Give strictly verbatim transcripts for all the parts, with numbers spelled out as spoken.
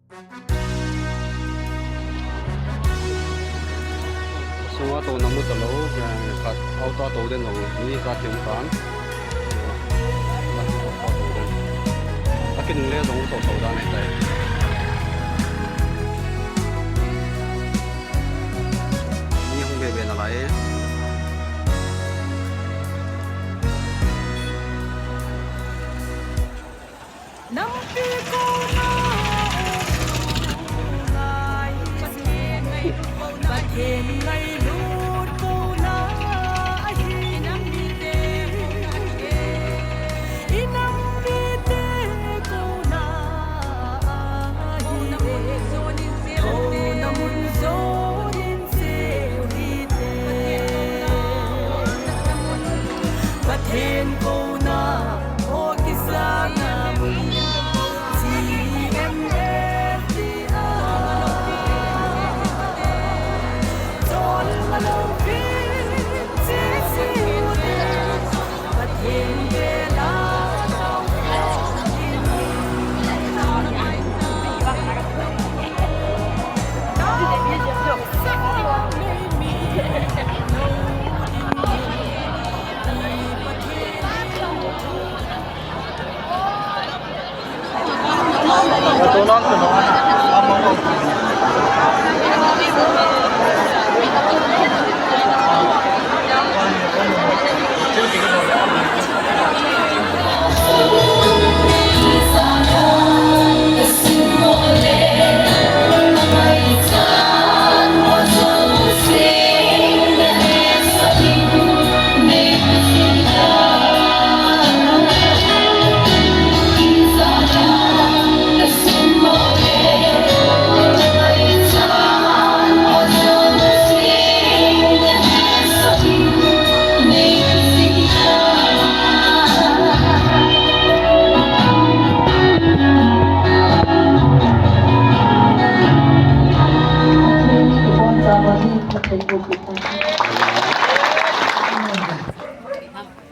Sunga tou namu talou, eh, khat auto tou den lou, ni khat thim tan. Auto tou den. Akin le zong tou tou dan tai. Ni hung be be na lai. Pathen kona, o kisana mun, C M F D R. Chol malo vin, C C U D. Pathen vela,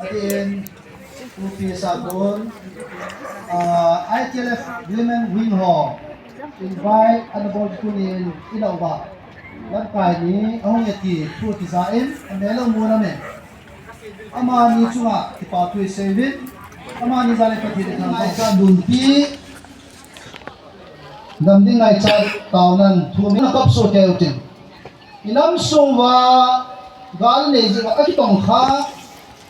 Atin, Upi Sakun, ah, I T L F Women Wing ho, invite ana bol tunin, ina uva. Lamkai ni, ahung eti, thu tija in, amelo muna me. Amani chunga, kipa thu iseiyin, amani jale Pathen thangvah sa dun ti, Dam ding ngaichat taunan thu mina kop so keu tin. I nam sung uva gal nei jing a kitong kha,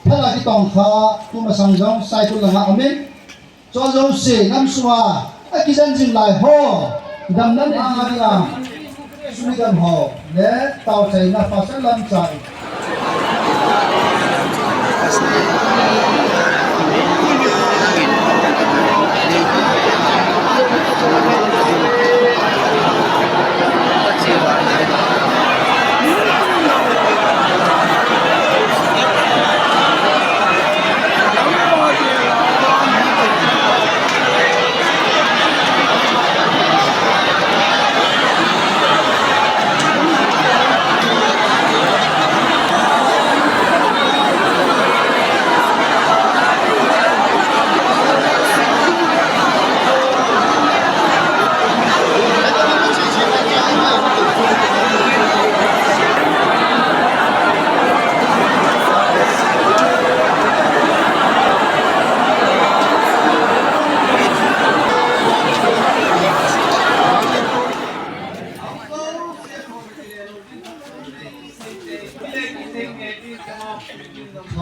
thal a kitong kha, tumasang jong Saikul langa umin. Chua jouse nam sunga akijen jing lai ho, damna nei dinga. Sumidam ho le tao chaina pasal lam chai.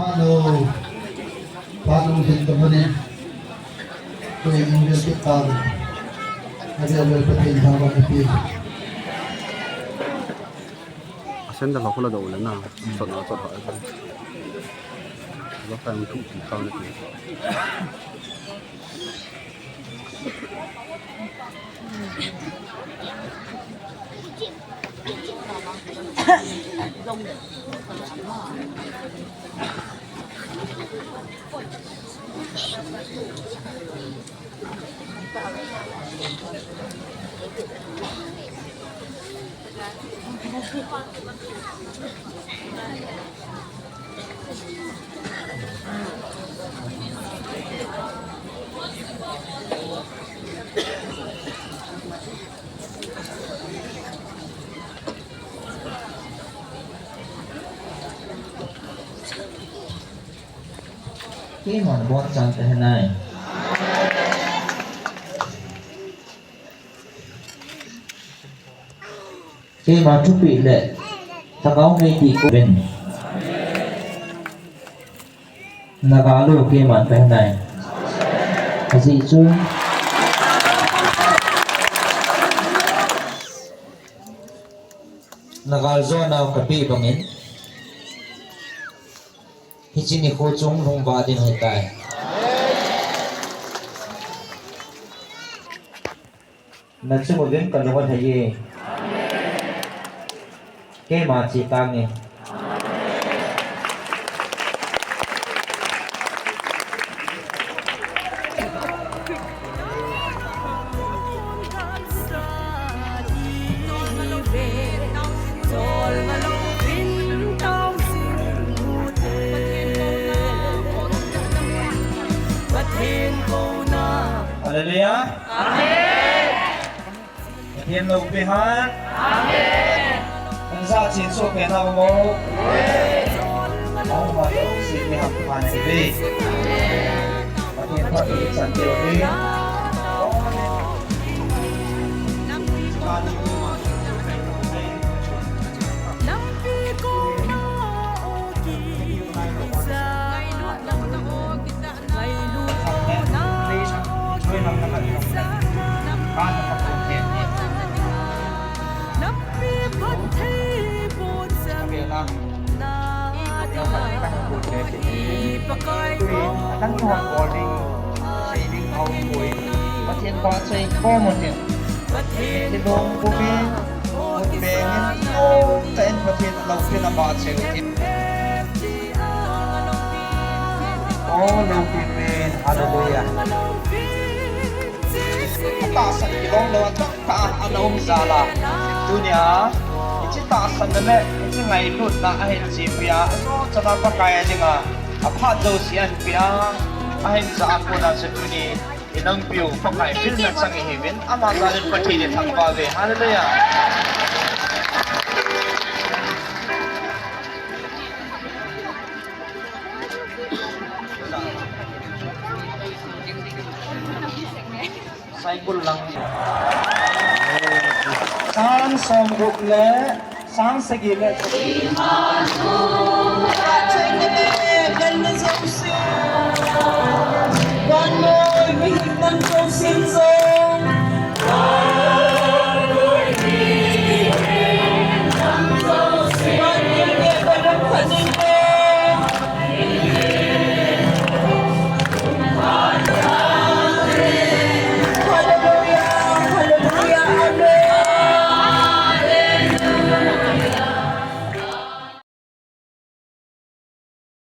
Hello. Hello. Asen da lo ko la do le na. So na so ha. Lo ka mu tu ti ka na ti. Keima nabonchauvin kahenai. Keima thupeh le lhagao mei ti kou uvin. Nagal u keiman kahenai. Ajeh chu nagal jonau kapeh bangin, hiche nikho chung lhungvah ding ahitai. Nachung uvin kalung alhai e. Keima che tange. Hallelujah. Amen. Pathen loupi hen. Amen. Nang jachat soh pen a um o. Amen. Nangma jouse mi hampha nahiuve. Pathen phatthei chan teu hen. Pathen vahchoi khom utin. Kilom pum in, mut beng in, lom tah in Pathen aloupina vahchoi utin. O loupi pen, hallelujah. Atahsan kilom lou a, atah a ana um jal a. Tunia, hiche tahsanna le hiche ngailutna ahin chepi a, ajo chan a Pakai a dinga aphat jouse ahin pe a, ahin jah a kona chu tuni inampiu Pakai pilna chang ihiuvin, ama jal in Pathen ithangvah uve. Hallelujah. Cycle lang. Sang somgup le sang sagi le.